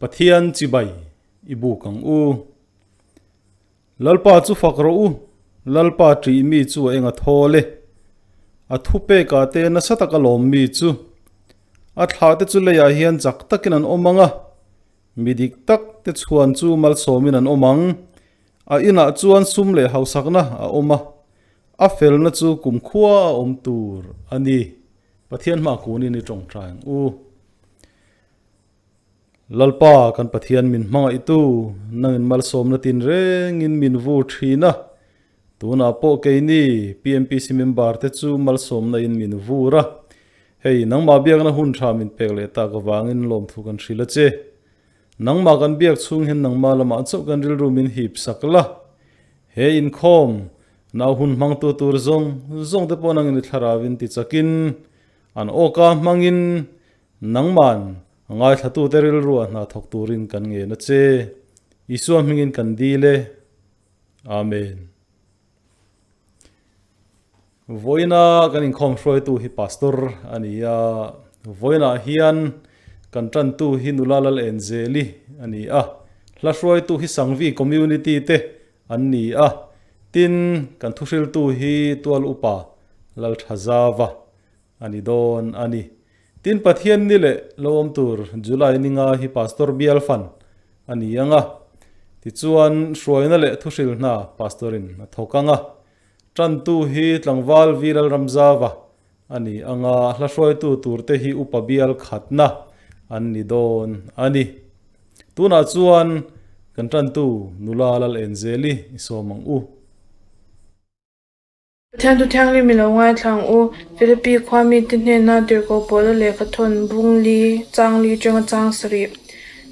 Pathian chibai i buk ang u. Lalpa chu fak rawh u, Lalpa ṭih mi chu a eng a thawl e. A thupekah te nasa taka lawm mi chu. A thlahte chu leiah hian chak takin an awm ang a, mi dik tak te chhuan chu malsawmin an awm ang. A inah chuan sum leh hausakna a awm a, a felna chu kumkhua a awm tur a ni. Pathian hma kunin i tawngtai ang u. Lalpa kan Pathian min hmangaihtu, nangin malsawmna tinrengin min vur thin a. Tunah pawh keini PMPC member te chu malsawmna in min vur a. Hei, nangmah biakna hun tha min pek leh tak avangin lawmthu kan hrilh a che. Nangmah kan biak chhung hian nangmah lamah chauh kan rilru min hip sak la. He inkhawm, nau hun hmangtu tur zawng zawng te pawh nangin i thlarauin ti chakin, an awka hmangin Nangman a ngaithlatute rilrua hna thawk turin kan ngen a che. Isua hmingin kan dil e. Amen. Vawiina kan inkhawm hruaitu hi Pastor a ni a, vawiinah hian kan tantu hi Nula Lal Enzeli a ni a, hla hruaitu hi Sangvi Community te an ni a, tin kan thuhriltu hi Tual Upa Lalthazava a ni dawn a ni. Tin, Pathian ni leh lo awm tur July ni nga hi Pastor bial fan a ni ang a, tichuan hruaina leh thuhril hna Pastor-in a thawk ang a. Tantu hi tlangval Vilal Ramzava a ni ang a, hla hruaitu turte hi upa bial khatna an ni dawn a ni. Tunah chuan kan tantu nula Lal Enzeli i sawm ang u. Pathian thu thianghlim i lo ngaithla ang u. Philippi khua mite hnena tirhkoh Paula lehkha thawn bung li, chang li atanga chang sarih.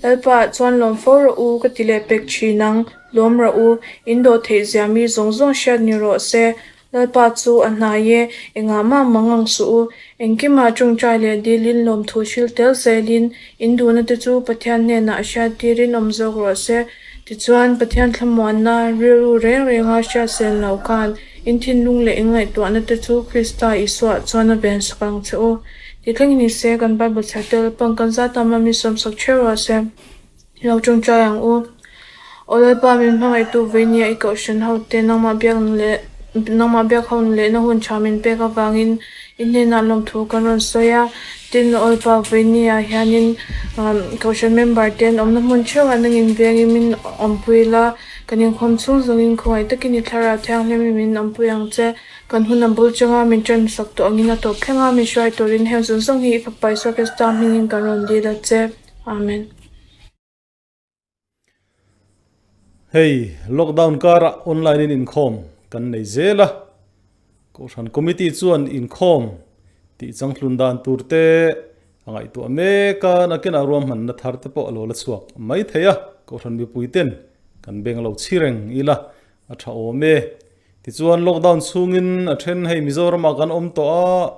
Lalpa ah chuan lawm fo rawh u ka ti leh pek thin ang, lawm rawh u, in dawh theih zia mi zawng zawng hriat ni rawh se. Lalpa chu a hnai e, engah mah mang ang suh u. Engkimah tawngtai leh dilin lawmthu hril tel zelin, in duhna te chu Pathian hnenah hriat tirin awm zawk rawh se. Tichuan, Pathian thlamuanna rilru reng renga hriatsen loh khan in thinlung leh in ngaihtuahna te chu Krista Isuaah chuan a ven sak ang che u. Ti thleng ni se, kan Bible chhiar tel pang kan zat tam a mi sawmsak theuh rawh se. I lo tawngtai ang u. Aw Lalpa, min hmangaihtu vei nia i kohhran ho te nangmah biak leh nangmah biak ho lehna hun tha min pek avangin i hnenah lawmthu kan rawn sawi a. Tin, Aw Lalpa, vei nia hianin kohhran member te an awmna hmun theuhah nangin vengin min awmpui la, kan inkhawm chhung zawngin khawngaih takin i thlarau thianghlimin min awmpui ang che. Kan hun a bul changa min ṭansak tawh angin a tawp thleng a, min hruai turin heng zawng zawng hi i Fapa Isua Krista hmingin kan rawn dil a che. Amen. Hei lockdown karah online in inkhawm kan nei zel a, Kohhran Committee chuan inkhawm tih changhlun dan tur te a ngaihtuah mek a, nakinah ruahmanna thar te pawh a lo la chhuak mai thei a, Kohhran mipui ten kan beng lo chhi reng ila a tha awm e. Tichuan lockdown chhungin a then hei Mizoramah kan awm tawh a,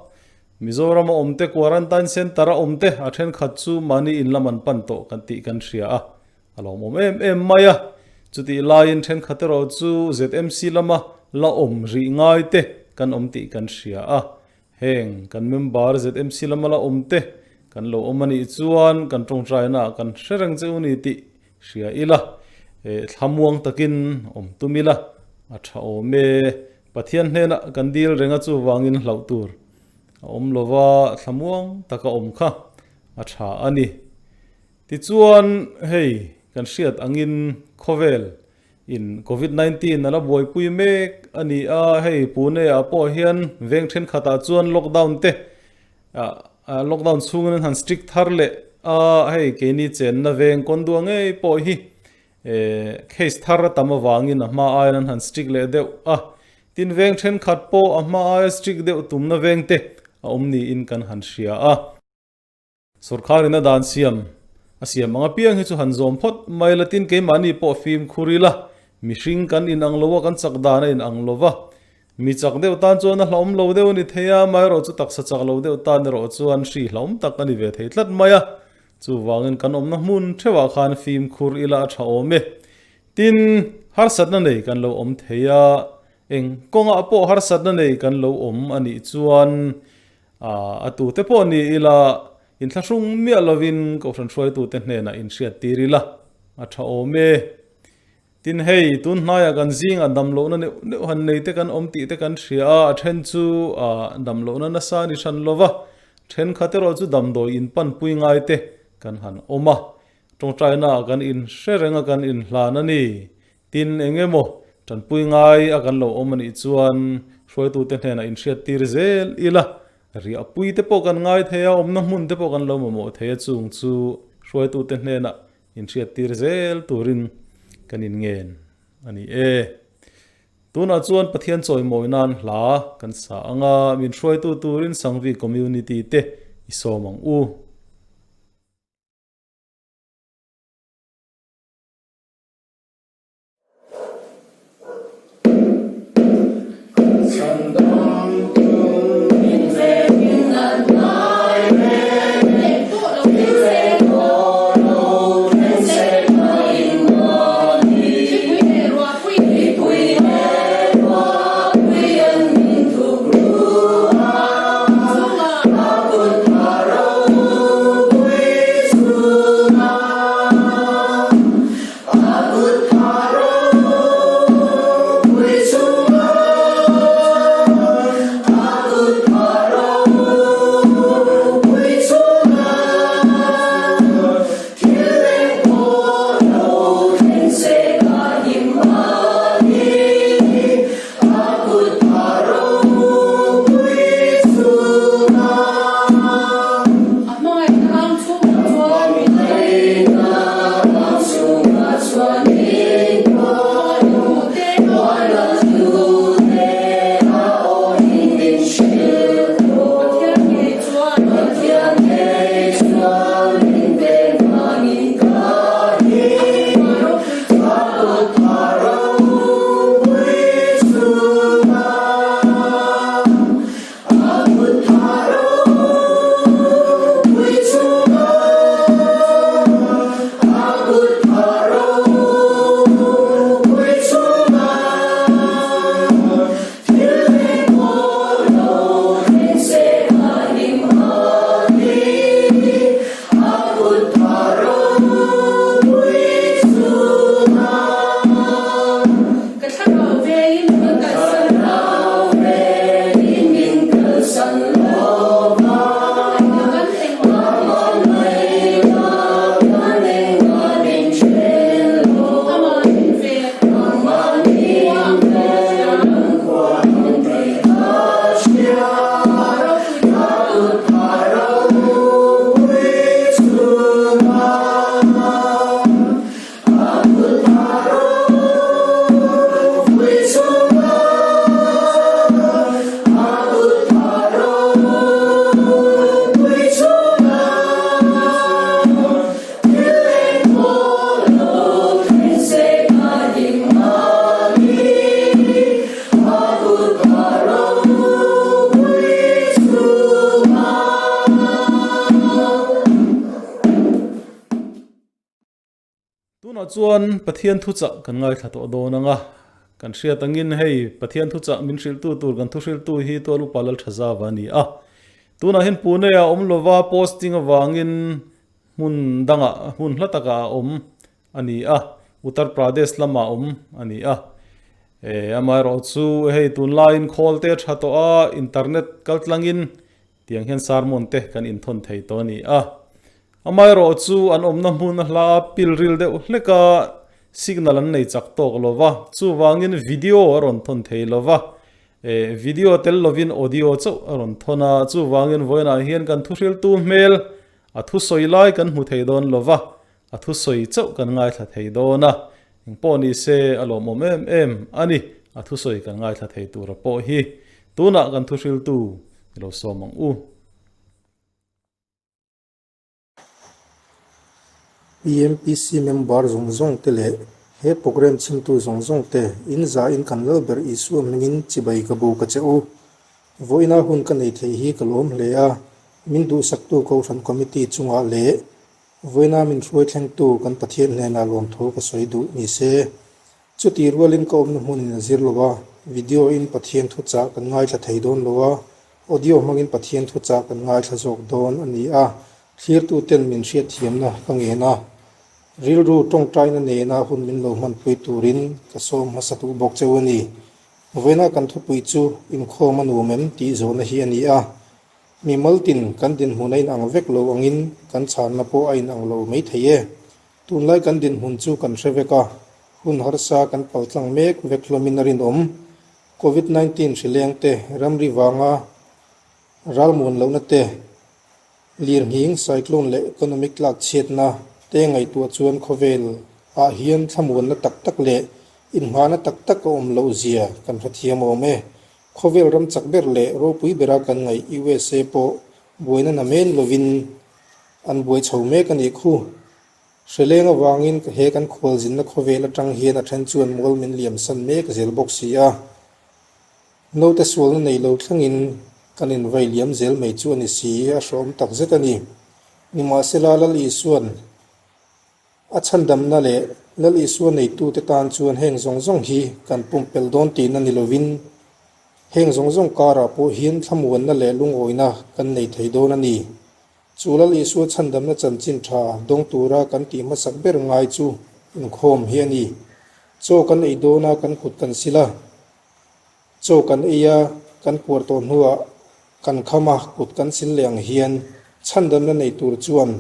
Mizoram a awm te, Quarantine Centre a awm te a thenkhat chu mahni in lam an pan tawh kan tih kan hria a, a lawmawm em em mai a. Chutih laiin thenkhat erawh chu ZMC lama la awm rih ngai te kan awm tih kan hria a. Heng kan member ZMC lama la awm te kan lo awm a nih chuan kan tawngtaina ah kan hre reng che u ni tih hria ila, thlamuang takin awm tum ila a tha awm e. Pathian hnenah kan dil reng a chuvangin hlauh tur a awm lova thlamuang taka awm kha a tha a ni. Tichuan hei kan hriat angin khawvel in Covid 19 a la buaipui mek a ni a, hei Pune ah pawh hian veng thenkhatah chuan lockdown te lockdown chhungin an han strict thar leh a, hei keini chenna veng kawn dua ngei pawh hi Case thar a tam avangin a hma aiin an han strict leh deuh a, tin veng thenkhat pawh a hma aia strict deuh tumna veng te a awm niin kan han hria a. Sorkharin a dan siam a siam ang apiang hi chu han zawm phawt mai la, tin keimahni pawh fimkhur ila, mihring kan inang lo a, kan chak dan a inang lo va, mi chak deuh tan chuan a hlauhawm lo deuh a ni thei a, amaherawh chu taksa chak lo deuh tan erawh chuan hri hlauhawm tak a ni ve thei tlat mai a. Chuvangin kan awmna hmun theuhah khan fimkhur ila a tha awm e. Tin, harsatna nei kan lo awm thei a, eng kawngah pawh harsatna nei kan lo awm a nih chuan a tute pawh ni ila Inthlahrung miah lovin Kohhran hruaitute hnenah inhriattir ila a tha awm e. Tin hei, tun hnaiah kan zingah damlohna neuh neuh han nei te kan awm tih te kan hria a, a then chu damlohna nasa a ni hran lova, thenkhat erawh chu damdawi inpanpui ngai te kan han awm a. Tawngtainaah kan inhre reng a, kan inhlan a ni. Tin, eng emaw tanpui ngai a kan lo awm a nih chuan hruaitute hnenah inhriattir zel ila, riahpui te pawh kan ngai thei a, awmna hmun te pawh kan lo mamawh thei a, chung chu hruaitute hnenah inhriattir zel turin kan inngen a ni e. Tunah chuan Pathian chawimawi nan hla kan sa ang a, min hruaitu turin Sangvi Community te i sawm ang u. Tunah chuan Pathian thuchah kan ngaithla tawh dawn ang a, kan hriat angin hei Pathian thuchah min hrilhtu tur kan thuhrilhtu hi Tual Upa Lalthazava a ni a. Tunah hian Pune ah awm lova posting avangin hmun dangah hmun hla takah a awm a ni a, Uttar Pradesh lamah awm a ni a. E amaherawh chu hei tunlaiin khawl te a tha tawh a, internet kaltlangin Tiang hian sermon te kan inthawn thei tawh a ni a. Amaherawh chu an awmna hmun a hla pilril deuh hlek a, signal an nei chak tawk lo va, chuvangin video a rawn thawn thei lo va, eh video tel lovin audio chauh a rawn thawn a, chuvangin vawiinah hian kan thuhriltu hmel a thusawi lai kan hmu thei dawn lo va, a thusawi chauh kan ngaithla thei dawn a, engpawh ni se a lawmawm em em a ni, a thusawi kan ngaithla thei tura pawh hi tunah kan thuhriltu i lo sawm ang u. PMPC member zawng zawng te leh he programme chhimtu zawng zawng te in za in kan Lalber Isua hmingin chibai ka bu ka che u. Vawiina hun ka nei thei hi ka lawm hle a, min duhsaktu Kohhran Committee chungah leh Vawiina min hruai thlengtu kan Pathian hnenah lawmthu ka sawi duh ni se. Chuti rualin ka awmna hmunin a zir lo a, video in Pathian thuchah kan ngaithla thei dawn lo a, audio hmangin Pathian thuchah kan ngaithla zawk dawn a ni a. Thlirtuten min hriatthiamna ka ngen a, rilru tawngtaina nena hun min lo hmanpui turin ka sawm hmasa duh bawk cheu a ni. Vawiina kan thupui chu inkhawm a nuam em tih zawhna hi a ni a. Mi maltin kan dinhmun a inang vek lo angin kan chhanna pawh a inang lo maithei e. Tunlai kan dinhmun chu kan hre vek a, hun harsa kan paltlang mek vek hlawmin a rinawm. Covid 19 hrileng te, ramri vanga ralmuan lohna te, lirnghing, cyclone leh economic tlak chhiatna te ngaihtuah chuan khawvel ah hian thlamuanna tak tak leh inngahna tak tak a awm loh zia kan hrethiam awm e. Khawvel ram chak ber leh ropui bera kan ngaih USA pawh buaina namen lovin an buai chho mek a nih khu. Hreleng avangin he kan khualzinna khawvel atang hian a then chuan mual min liamsan mek zel bawk si a. Naute sualna nei lo thlengin kan invai liam zel mai chu a ni si, a hrawm tak zet a ni. Nimahsela Lal Isua'n a chhandamna leh Lal Isua neitute tan chuan heng zawng zawng hi kan pumpelh dawn tihna ni lovin heng zawng zawng karah pawh hian thlamuanna leh lungawina kan nei thei dawn a ni. Chu Lal Isua chhandamna chanchin tha dawng tura kan tih hmasak ber ngai chu inkhawm hi a ni. Chaw kan ei dawn a, kan kut kan sil a. Chaw kan ei a, kan puar tawh hnuah kan kham a, kut kan sil leh ang hian chhandamna nei tur chuan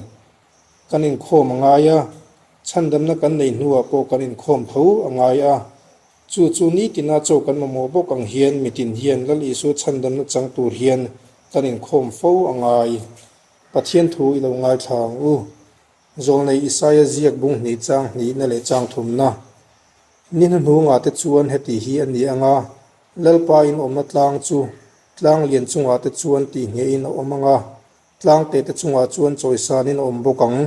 kan inkhawm a ngai a, chhandamna kan nei hnuah pawh kan inkhawm tho a ngai a. Chu chu nitina chaw kan mamawh bawk ang hian mitin hian Lal Isua chhandamna chang tur hian kan inkhawm fo a ngai. Pathian thu i lo ngaithla ang u. Zawlnei Isaia ziak bung hnih chang hnihna leh chang thumna. Ni hnuhnungah te chuan heti hi a ni ang a, Lalpa in awmna tlang chu tlang lian chungah te chuan tihnghehin a awm ang a, tlang te te chungah chuan chawisanin a awm bawk ang.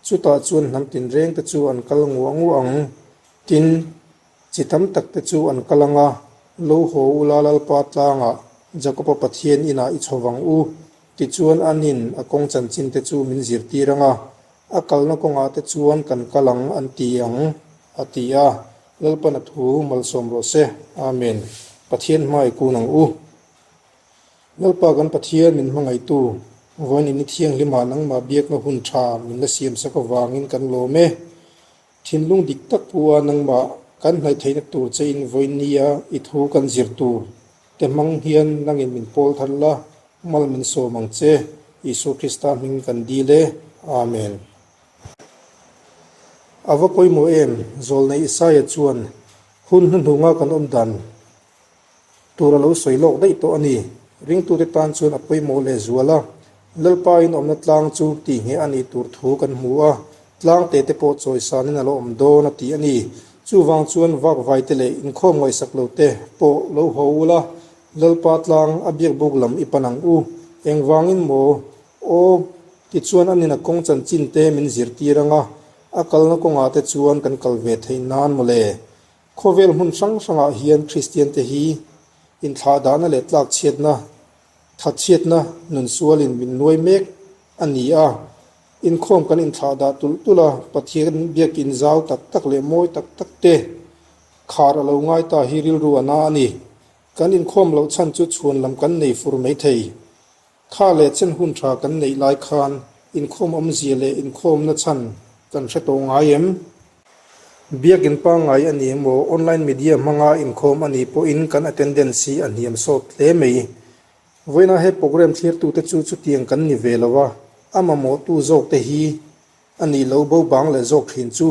Chutah chuan hnam tinreng te chu an kal nguah nguah ang. Tin, chi tam tak te chu an kal ang a, Lo haw ula Lalpa tlangah Jakoba Pathian inah i chho vang u. Tichuan anin a kawng chanchin te chu min zirtir ang a, a kalna kawngah te chuan kan kal ang an ti ang, a ti a. Lalpan a thu malsawm rawh se. Amen. Pathian hmai kun ang u. Lalpa kan Pathian min hmangaihtu, vawiin in i thianghlimah nangmah biakna hun tha min la siamsak avangin kan lawm e. Thinlung dik tak pu a nangmah kan hnaih theihna tur che in vawiin nia i thu kan zir tur te hmang hian nangin min pawl thar la, mal min sawm ang che, Isua Krista hming kan dil e. Amen. A va pawimawh em, Zawlnei Isaia chuan hun hnuhnunga kan awm dan Tur a lo sawi lawk daih tawh a ni. Ringtute tan chuan a pawimawh leh zual a, Lalpa in awmna tlang chu tihngheh a nih tur thu kan hmu a, tlang te te pawh chawisanin a lo awm dawn a ti a ni. Chuvang chuan vakvaite leh inkhawm ngaihsak lo te pawh lo haw ula, Lalpa tlang a biakbuk lam i pan ang u. Engvangin maw? Aw, tichuan a nina kawng chanchin te min zirtir ang a, a kalna kawngah te chuan kan kal ve theih nan maw le? Khawvel hmun hrang hrangah hian Kristiante hi inthlahdahna leh tlakchhiatna, thatchhiatna nunsualin min nuai mek a ni a. Inkhawm kan inthlahdah tulh tulh a, Pathian biakin zau tak tak leh mawi tak tak te khar a lo ngai ta hi rilru a na a ni. Kan inkhawm loh chhan chu chhuan lam kan nei fur mai thei. Kha leh chen hun tha kan neih lai khan inkhawm awmzia leh inkhawmna chhan kan hre tawh ngai em? Biakin pangngai a ni emaw, online media hmanga inkhawm a nih pawhin kan attendance hi a hniam sawt hle mai. Vawiina he program thlirtute chu chutiang kan ni ve lo a, a mamawhtu zawkte hi a nih lo bo bang leh zawk thin chu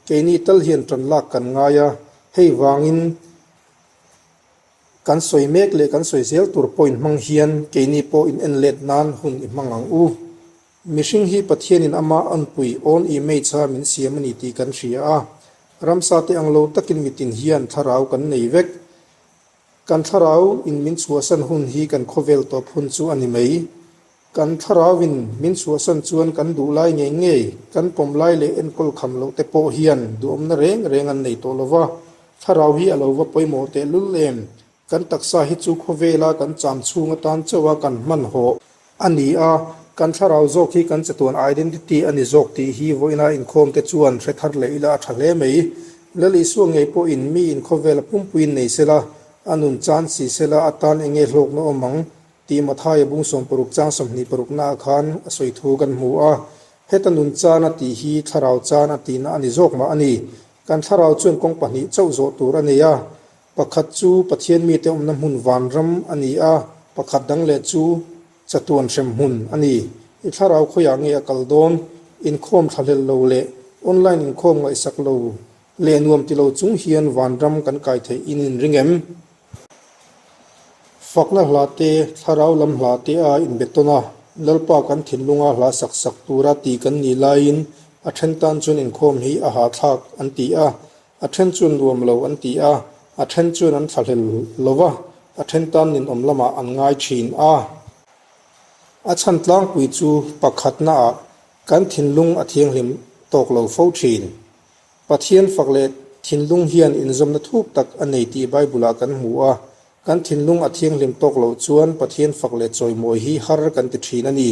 keini tal hian tan lak kan ngai a, hei vangin Kan sawi mek leh kan sawi zel tur point hmang hian keini pawh in en let nan hun i hmang ang u. Mihring hi Pathianin ama anpui, own image, a min siam a ni tih kan hria a. Ramsa te ang lo takin mitin hian thlarau kan nei vek. Kan thlarau in min chhuahsan hun hi kan khawvel tawp hun chu a ni mai. Kan thlarauin min chhuahsan chuan kan duh lai ngei ngei, kan pawm lai leh enkawl kham loh te pawh hian duhawmna reng reng an nei tawh lo va, thlarau hi a lo va pawimawh tehlul em? Kan taksa hi chu khawvela kan cham chhung atan chauha kan hmanhawh a ni a, kan thlarau zawk hi kan chatuan identity a ni zawk tih hi vawiina inkhawm te chuan hre thar leh ila a tha hle mai. Lal Isua ngei pawhin mi inkhawvela pumpuiin nei sela, a nun chan si sela atan enge hlawkna awm ang? Tih Mathaia bung 60 chang 26 naah khan a sawi thu kan hmu a. Heta nun chan a tih hi thlarau chan a tihna a ni zawk mah a ni. Kan thlarau chuan kawng pahnih chauh zawh tur a nei a. Pakhat chu Pathian mite awmna hmun vanram a ni a, pakhat dang leh chu chatuan hrem hmun a ni. I thlarau khawiah nge a kal dawn? Inkhawm thlahlel lo leh online inkhawm ngaihsak lo leh nuam ti lo chung hian vanram kan kai theih in inring em? Fakna hla te, thlarau lam hla te a inbe tawn a, Lalpa kan thinlunga hla sak sak tura ti kan nih laiin a then tan chuan inkhawm hi a hahthlak an ti a, a then chuan nuam lo an ti a, a then chuan an thlahlel lo va, a then tan ninawm lamah an ngai thin a. A chhan tlangpui chu pakhatnaah kan thinlung a thianghlim tawk lo fo thin. Pathian fak leh thinlung hian inzawmna thuk tak a nei tih Bible-ah kan hmu a, kan thinlung a thianghlim tawk loh chuan Pathian fak leh chawimawi hi har kan ti thin a ni.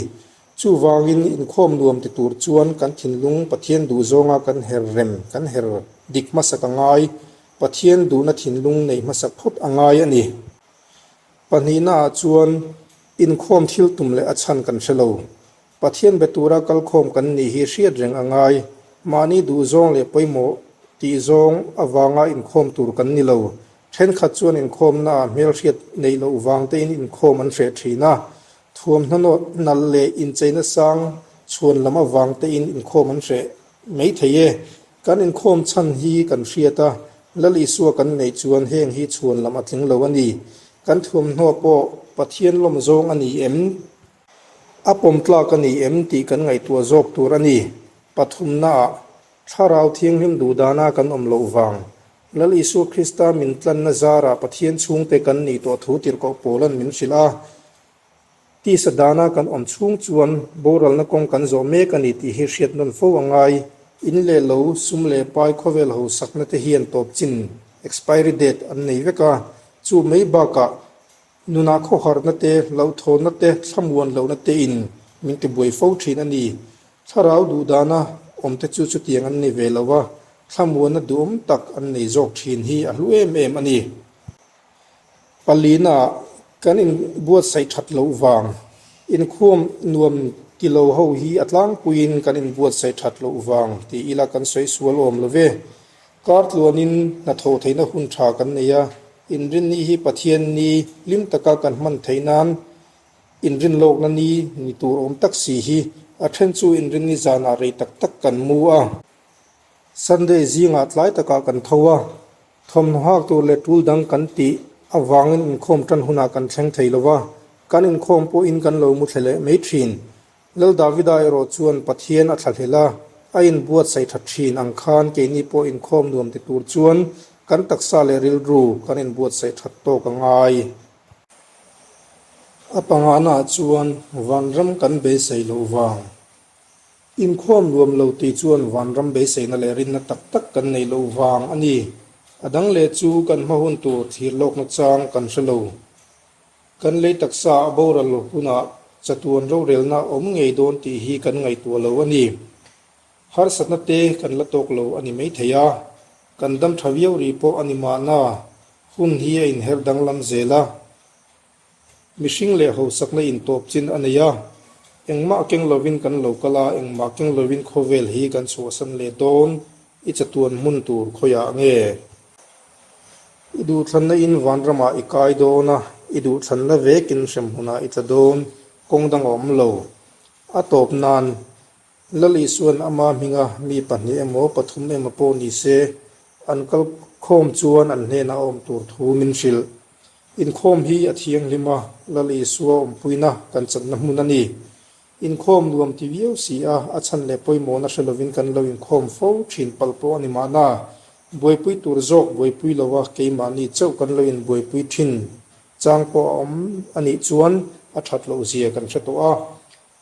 Chuvangin inkhawm nuam ti tur chuan kan thinlung Pathian duhzawnga kan her rem, kan her dik hmasak a ngai, Pathian duhna thinlung nei hmasak phawt a ngai a ni. Pahnihnaah chuan inkhawm thil tum leh a chhan kan hre lo. Pathian be tura kalkhawm kan nih hi hriat reng a ngai. Mahni duhzawng leh pawimawh tihzawng avanga inkhawm tur kan ni lo. Thenkhat chuan inkhawmnaah hmelhriat neih loh vang tein inkhawm an hreh thin a. Thuamhnaw nalh leh incheina sang chhuan lam avang tein inkhawm an hreh mai thei e. Kan inkhawm chhan hi kan hriat a, Lal Isua kan neih chuan heng hi chhuan lam a tling lo a ni. Kan thuamhnaw pawh Pathian lawm zawng a ni em? A pawm tlak a ni em tih kan ngaihtuah zawk tur a ni. Pathumnaah, Thlarau Thianghlim duhdana kan awm loh vang. Lal Isua Krista min tlanna zarah Pathian chhungte kan nih tawh thu tirhkoh Paula'n min hrilh a. Tisa dana kan awm chhung chuan boralna kawng kan zawh mek a ni tih hi hriat nawn fo a ngai. In leh lo, sum leh pai khawvel hausakna te hian tawp chin, expiry date, an nei vek a. Chu mai bakah Nunah khawharna te, hlauhthawnna te, thlamuan lohna tein min tibuai fo thin a ni. Thlarau duhdana awmte chu chutiang an ni ve lo a, thlamuanna duhawm tak an nei zawk thin hi a hlu em em a ni. Palina, kan inbuatsaih that loh vang. Inkhawm nuam ti lo ho hi a tlangpuiin kan inbuatsaih that loh vang ti ila kan sawi sual awm lo ve. Kar tluanin hnathawh theihna hun tha kan nei a, inrinni hi Pathian ni hlim taka kan hman theih nan inrinlawkna ni ni tur awm tak si hi a then chu inrinni zanah rei tak tak kan mu a. Sunday zingah tlai takah kan tho a, thawmhnaw hak tur leh tul dang kan tih avangin inkhawm tan hunah kan thleng thei lo va, kan inkhawm pawhin kan lo mu thle leh mai thin. Lal Davida erawh chuan Pathian a thlahlel a, a inbuatsaih tha thin ang khan keini pawh inkhawm nuam ti tur chuan kan taksa leh rilru kan inbuatsaih that tawk a ngai. A pangana chuan vanram kan beisei loh vang. Inkhawm nuam lo tih chuan vanram beiseina leh rinna tak tak kan neih loh vang a ni. A dang leh chu kan hma hun tur thlir lawkna chang kan hre lo. Kan lei taksa a boral hunah chatuan rorelna awm ngei dawn tih hi kan ngaihtuah lo a ni. Harsatna te kan la tawk lo a ni maithei a, kan dam tha viau rih pawh a ni mahna, hun hi a inher danglam zel a. Mihring leh hausakna intawp chin a nei a, engmah keng lovin kan lo kal a, engmah keng lovin khawvel hi kan chhuahsan leh dawn, i chatuan hmun tur khawiah nge? I duhthlanna in vanramah i kai dawn a, i duhthlanna vekin hremhmunah i tla dawn, kawng dang a awm lo. A tawp nan, Lal Isua'n ama hminga mi pahnih emaw pathum emaw pawh ni se, an kal khawm chuan an hnenah a awm tur thu min hrilh. Inkhawm hi a thianghlim a, Lal Isua awmpuina kan channa hmun a ni. Inkhawm nuam ti viau si a, a chhan leh pawimawhna hre lovin kan lo inkhawm fo thin palh pawh a ni mahna. Buaipui tur zawk buaipui lo a, keimahni chauh kan lo inbuaipui thin chang pawh a awm a nih chuan a that loh zia kan hre tawh a.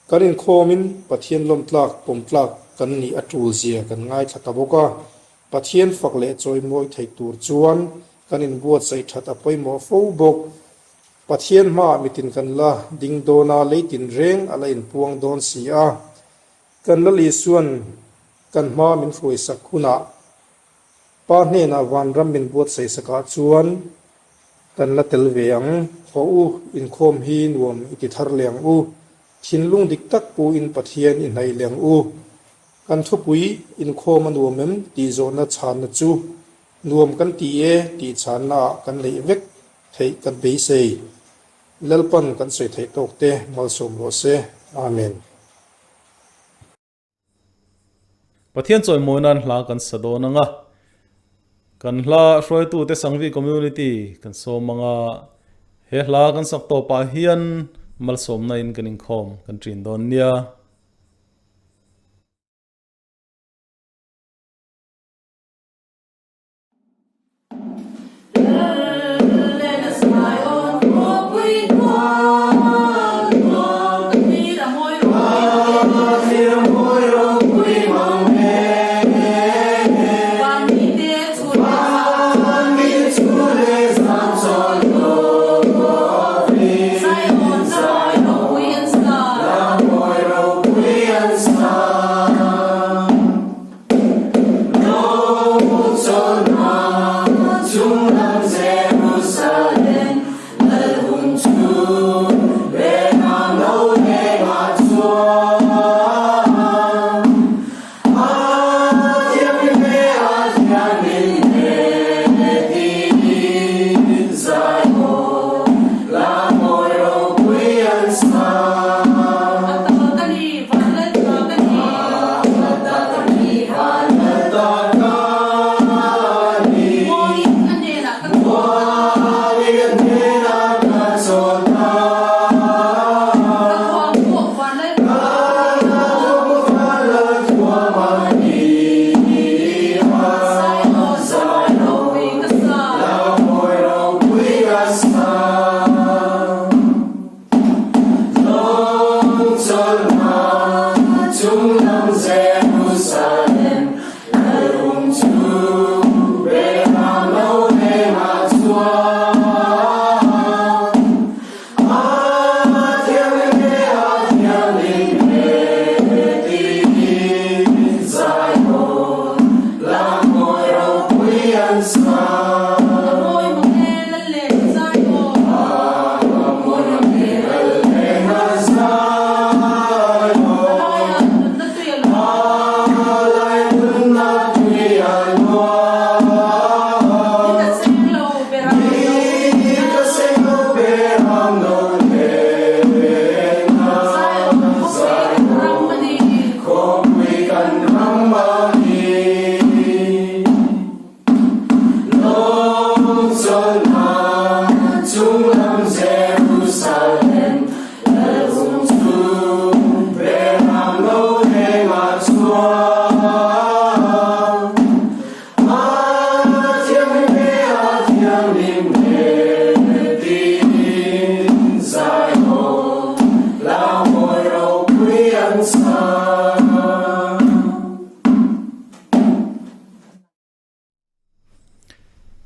Kan inkhawmin Pathian lawmtlak pawmtlak kan nih a tul zia kan ngaithla ta bawk a. Pathian fak leh chawimawi theih tur chuan kan inbuatsaih that a pawimawh fo bawk. Pathian hmaah mitin kan la ding dawn a, lei tinreng a la inpuang dawn si a. Kan Lal Isua'n kan hma min hruaisak hunah Pa hnenah vanram min buatsaih sakah chuan. Kan la tel ve ang. Haw u, inkhawm hi nuam i ti thar leh ang u. Thinlung dik tak pu in Pathian i hnaih leh ang u. Kan thupui inkhawm a nuam em tih zawhna chhanna chu nuam kan ti e tih chhanna ah kan neih vek theih kan beisei. Lalpan kan sawi theih tawk te malsawm rawh se. Amen. Pathian chawimawi nan hla kan sa dawn ang a, kan hla hruaitute Sangvi Community kan sawm ang a, he hla kan sak tawpah hian malsawmna in kan inkhawm kan ṭin dawn nia.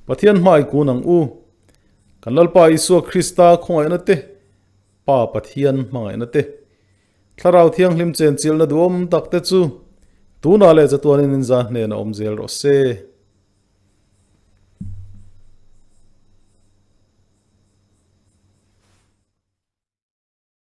Pathian hmai kun ang u. Kan Lalpa Isua Krista khawngaihna te, Pa Pathian hmangaihna te, Thlarau Thianghlim chenchilhna duhawm tak te chu tunah leh chatuanin inza hnenah awm zel rawh se.